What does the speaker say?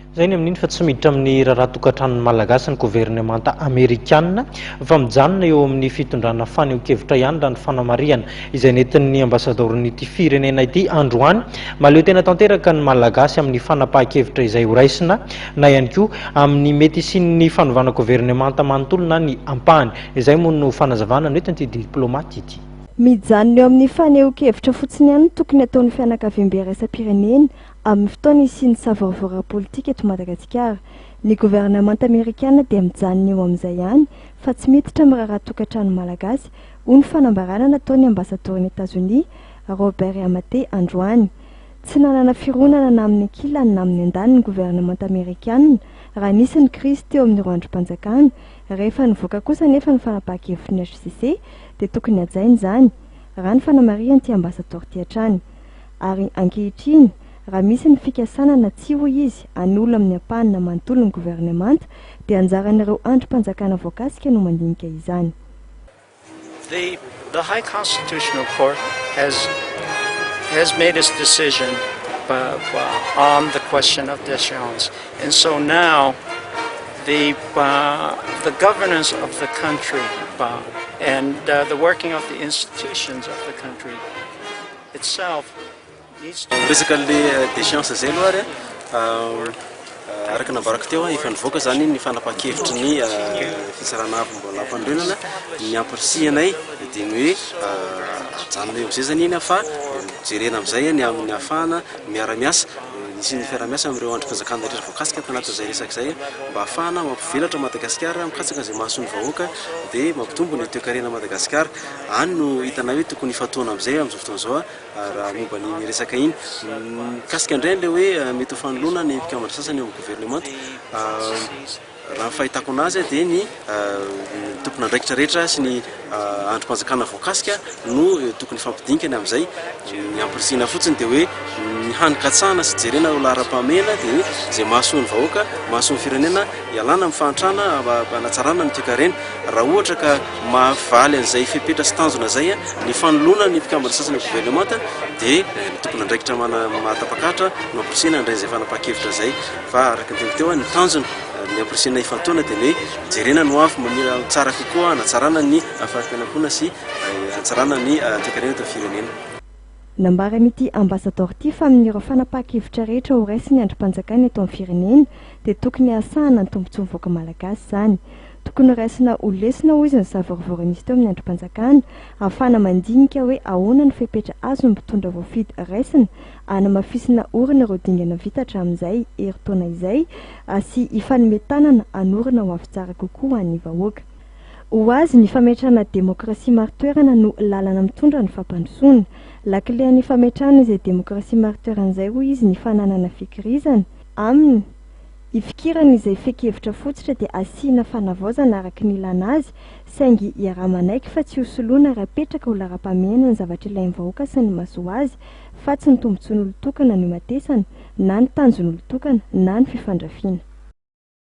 Izay ny amin'iny fa tsy miditra amin'ny raharaha tokantranon'ny Malagasy ny governemanta amerikana fa mijanona eo amin'ny fitondrana fanehoan-kevitra ihany raha ny fanamarihana izay nentin'ny ambasadaoron'ity firenena ity androany. Mahaleo tena tanteraka ny Malagasy amin'ny fanapahan-kevitra izay horaisina na ihany koa amin'ny mety hisian'ny fanovana governemanta manontolo na ny ampahany. Izay moa no fanazavana noentin'ity diplaomaty ity. Mijanona eo amin'ny fanehoan-kevitra fotsiny ihany no tokony hataon'ny fianakaviambe iraisam-pirenena Amin'ny fotoana hisian'ny savorovoro ara-politika eto Madagasikara, ny governemanta amerikana dia mijanona eo amin'izay ihany fa tsy miditra amin'ny raharaha tokantrano malagasy, hoy ny fanambarana nataon'ny ambasadoran'i Etazonia, Robert Yamate, androany. Tsy nanana fironana na amin'ny ankilany na amin'ny andaniny ny governemanta amerikana raha nisy ny krizy teo amin'ireo andrim-panjakana, rehefa nivoaka kosa anefa ny fanapahan-kevitry ny hcc dia tokony hajaina izany, raha ny fanamarihan'ity ambasadaoro ity hatrany. Ary ankehitriny, raha misy ny fikasana na tsia hoy izy hanolo amin'ny ampahany na manontolo ny governemanta dia anjaran'ireo andrim-panjakana voakasika no mandinika izany. The the High Constitutional Court has has made its decision on the question of déchéance and so now the the governance of the country and the working of the institutions of the country Miresaka an'ilay déchéance izay aloha ary araka ny nambarako teo, efa nivoaka izany ny fanapahan-kevitry ny fitsarana avo momba ny lalàmpanorenana, ny ampirisihanay dia ny hoe ajanona eo amin'izay izany iny fa jerena amin'izay ny amin'ny ahafahana miara-miasa, misy ny fiaraha-miasa amin'ireo andrim-panjakana rehetra voakasika ato anatin'izay resaka izay mba ahafahana mampivelatra Madagasikara, mikatsaka izay mahasoa ny vahoaka dia mampitombo ny toekarena Madagasikara. Any no hitanay hoe tokony hifantohana amin'izay amin'izao fotoana izao raha momba an'iny resaka iny. Mikasika indray an'ilay hoe mety ho fanoloana ny mpikambana sasany eo amin'ny governemanta, raha ny fahitako an'azy dia ny tompon'andraikitra rehetra sy ny andrim-panjakana voakasika no tokony hifampidinika ny amin'izay. Ny ampirisihina fotsiny dia hoe ny hany katsahana sy jerena ho laharam-pahamehana dia izay mahasoa ny vahoaka, mahasoa ny firenena, hialana amin'ny fahantrana, hanatsarana ny toekarena. Raha ohatra ka mahavaly an'izay fepetra sy tanjona izay ny fanoloana ny mpikambana sasany amin'ny governemanta dia ny tompon'andraikitra mahatapak'ahitra no amporisihina handray izay fanapahan-kevitra izay. Fa araka ny teniko teo, ny tanjona, ny amporisihina hifantohana dia ny hoe jerena ny ho avy mamira tsara kokoa hanatsarana ny fari-piainam-ponina sy hanatsarana ny toekarena eto amin'ny firenena. Nambaran'ity ambasadaoro ity fa amin'ireo fanapahan-kevitra rehetra horaisin'ny andrim-panjakana eto amin'ny firenena dia tokony hahasahana ny tombontsoan'ny vahoaka malagasy izany. Tokony horaisina ho lesona hoy izy ny savorovoro nisy teo amin'ny andrim-panjakana ahafahana mandinika hoe ahoana ny fepetra azon'ny mpitondra voafidy raisina hanamafisina orina ireo dingana vita hatramin'izay herintaona izay sy hifanome tanana hanorina ho avy tsara kokoa ho an'ny vahoaka. Ho azy, ny fametrahana demokrasia marin-toerana no lalana mitondra ny fampandrosoana. Lakilen'ny fametrahana izay demokrasia marin-toerana izay, hoy izy, ny fananana fikirizana. Aminy, ifikirana izay fehin-kevitra fototra dia asiana fanavaozana araka ny ilàna azy, saingy iaraha-manaiky fa tsy hosoloana ary apetraka ho laharam-pahamehana ny zavatra ilain'ny vahoaka sy ny mahasoa azy fa tsy ny tombontsoan'olon-tokana no imatesana, na ny tanjon'olon-tokana, na ny fifandrafiana.